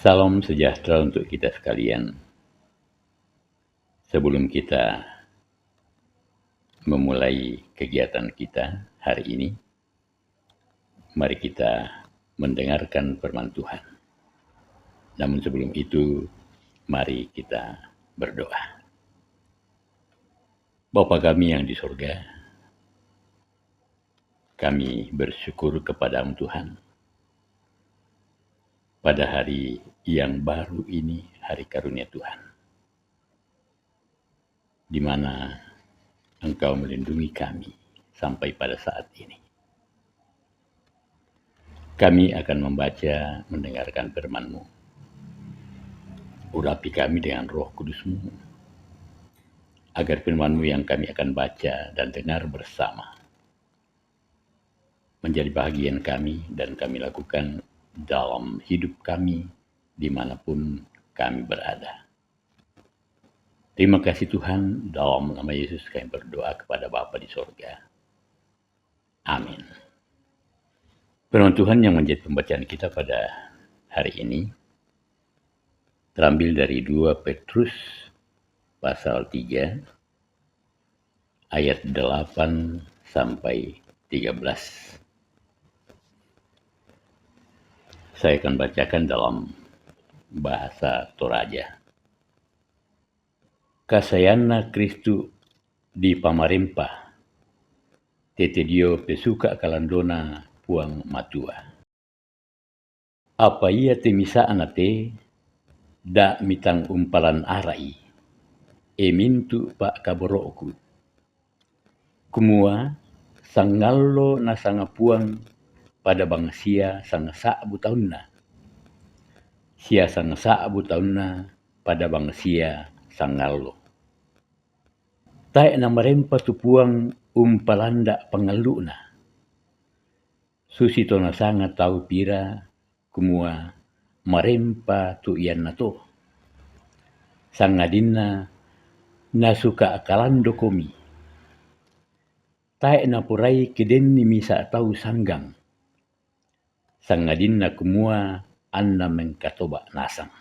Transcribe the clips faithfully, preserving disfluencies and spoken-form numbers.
Salam sejahtera untuk kita sekalian. Sebelum kita memulai kegiatan kita hari ini, mari kita mendengarkan firman Tuhan. Namun sebelum itu, mari kita berdoa. Bapa kami yang di sorga, kami bersyukur kepada-Mu, Tuhan, pada hari yang baru ini, hari karunia Tuhan, di mana Engkau melindungi kami sampai pada saat ini. Kami akan membaca, mendengarkan firman-Mu. Urapi kami dengan Roh Kudus-Mu, agar firman-Mu yang kami akan baca dan dengar bersama menjadi bahagian kami dan kami lakukan dalam hidup kami dimanapun kami berada. Terima kasih Tuhan, dalam nama Yesus kami berdoa kepada Bapa di sorga. Amin. Firman Tuhan yang menjadi pembacaan kita pada hari ini terambil dari dua Petrus pasal tiga ayat delapan sampai tiga belas. Saya akan bacakan dalam bahasa Toraja. Kasayanna Kristu di pamarempa, tete dio pesuka kalandona Puang Matua. Apa ia te misa'na te, da mitang umpalan ara'i, e mintu' pa'kaboro'ku. Kumua, sangallo nasanga Puang pada bangsia sangasa'bu taunna, sia sangasa'bu taunna pada bangsia sangallo. Tae' namarempa tu Puang umpalanda' pangallu'na, susi to nasanga tau pira, kumua marempa tu iannato, sangadinna nasuka kalandokomi. Tae' naporai ke denni misa' tau sanggang, sangadinna kumua anna mengkatoba' nasang.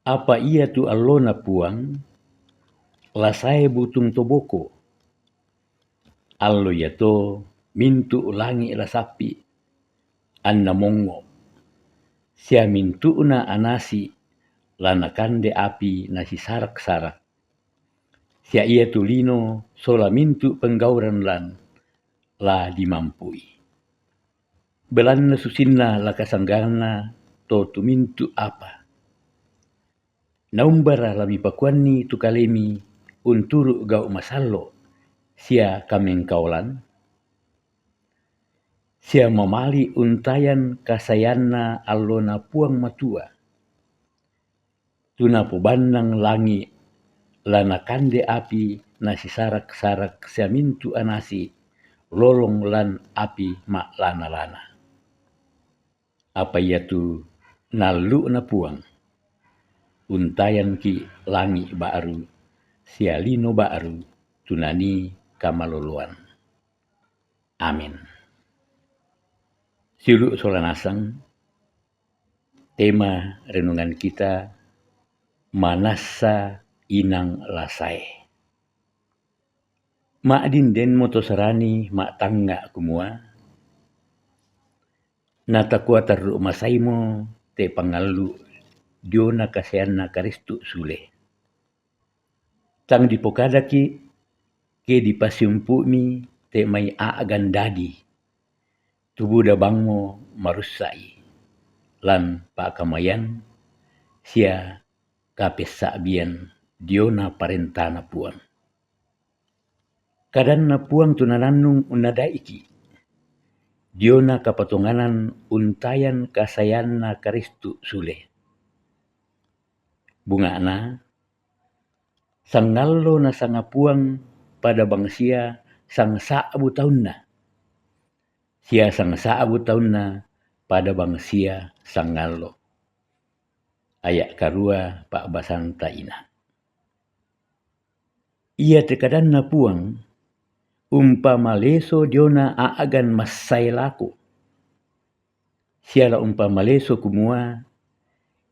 Apa iatu allona Puang, la sae butung to boko. Allo iato mintu' langi' la sappi', anna mongngo', sia mintu'na anasi' la nakande api nasisarak-sarak, sia iatu lino sola mintu' penggauran lan la dimampui. Belanna susinna la kasangganna to tu mintu' apa. Naumbara la mipakuanni tu kalemi unturu' gau' masallo' sia kamengkaolan? Sia mamali' untayan kasaeanna allona Puang Matua, tu napobannang langi' la nakande api nasisarak-sarak sia mintu' anasi' lolong lan api ma'lana-lana. Apa iatu naallu'na Puang, untayanki' langi' ba'ru sia lino ba'ru tu nanii kamaloloan. Amin. Siulu' sola nasang, tema renungan kita, manassa inang la sae. Ma'din denmo to sarani ma'tangnga' kumua, natakua tarru' masaimo te pangallu' diona kasaeanna Karistu sule. Tang dipokadaki' ke dipasiumpu'mi te mai a'gan dadi, tu buda bangmo marussa'i, lan pa'kamayan sia kapessa'bian diona parentana Puang. Kadanna Puang tu nanannung unnadaiki', diona kapatonganan untayan kasaeanna Karistu sule. Bunga'na, sangallo nasanga Puang pada bangsia sangasa'bu taunna, sia sangasa'bu taunna pada bangsia sangallo. Aya' karua pa'basanta ina. Iate kadanna Puang, umpamaleso diona a'gan massae lako. Sia la umpamaleso kumua,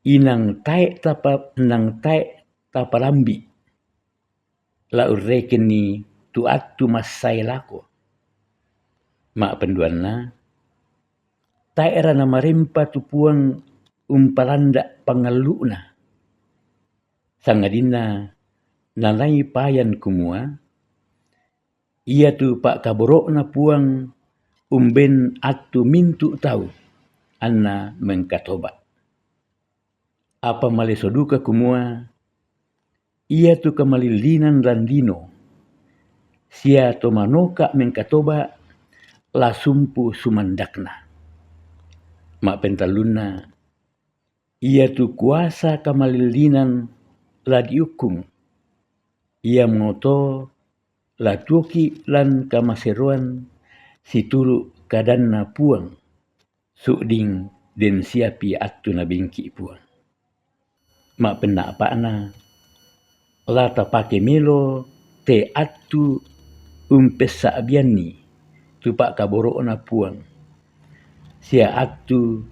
inang tae' tapa-, inang tae' tapalambi', la urrekenni tu attu massae lako. Ma'penduanna, tae'ra namarempa tu Puang umpalanda' pangallu'na, sangadinna nanai payan kumua, iatu pa'kaboro'na Puang umben attu mintu' tau anna mengkatoba'. Apa maleso duka kumua, iatu kamalillinan lan lino, sia to manoka' mengkatoba' la sumpu sumandakna. Ma'pentallunna, iatu kuasa kamalillinan la diukkung, iamoto la tuoki' lan kamaseroan situru' kadanNa Puang, su'ding den siapi attu nabengki' Puang. Ma'penna'pa'na, la tapake melo te attu umpessa'bianni tu pa'kaboro'na Puang, sia attu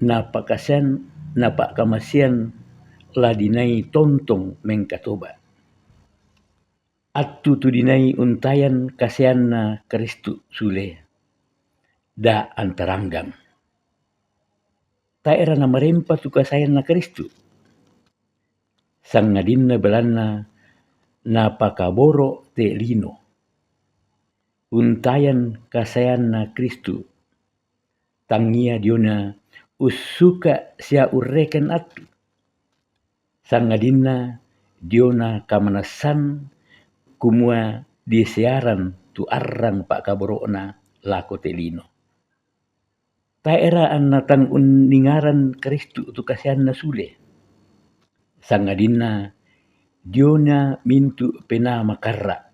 napakasean, napa'kamasean la dinai tontong mengkatoba'. Attu tu dinai untayan kasaeanna Kristus sule, da' antaranggang. Tae'ra namarempa tu kasaeanna Kristus, sangadinna belanna napakaboro' te lino. Untayan kasaeanna Kristus, tangia diona ussuka' sia urreken attu, sangadinna diona kamanassan kumua disearan tu arrang pa'kaboro'na lako te lino. Tae'ra anna tang unningaran Kristus tu kasaeanna sule, sangadinna diona mintu' penaa makarra',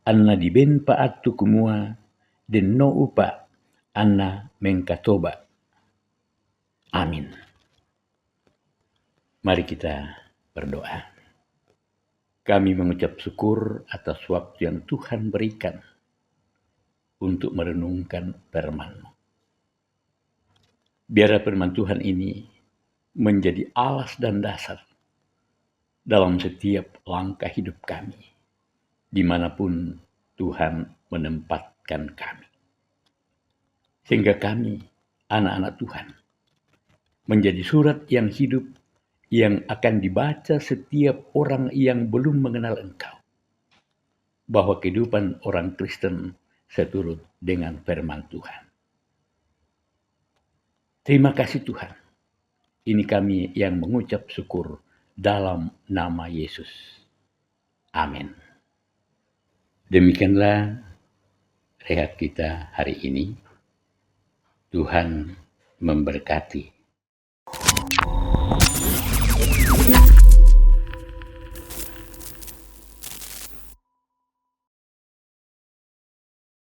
anna dibenpa attu kumua denno upa' anna mengkatoba'. Amin. Mari kita berdoa. Kami mengucap syukur atas waktu yang Tuhan berikan untuk merenungkan firman-Mu. Biarlah firman Tuhan ini menjadi alas dan dasar dalam setiap langkah hidup kami, dimanapun Tuhan menempatkan kami. Sehingga kami, anak-anak Tuhan, menjadi surat yang hidup yang akan dibaca setiap orang yang belum mengenal Engkau, bahwa kehidupan orang Kristen seturut dengan firman Tuhan. Terima kasih Tuhan. Ini kami yang mengucap syukur dalam nama Yesus. Amin. Demikianlah rehat kita hari ini. Tuhan memberkati.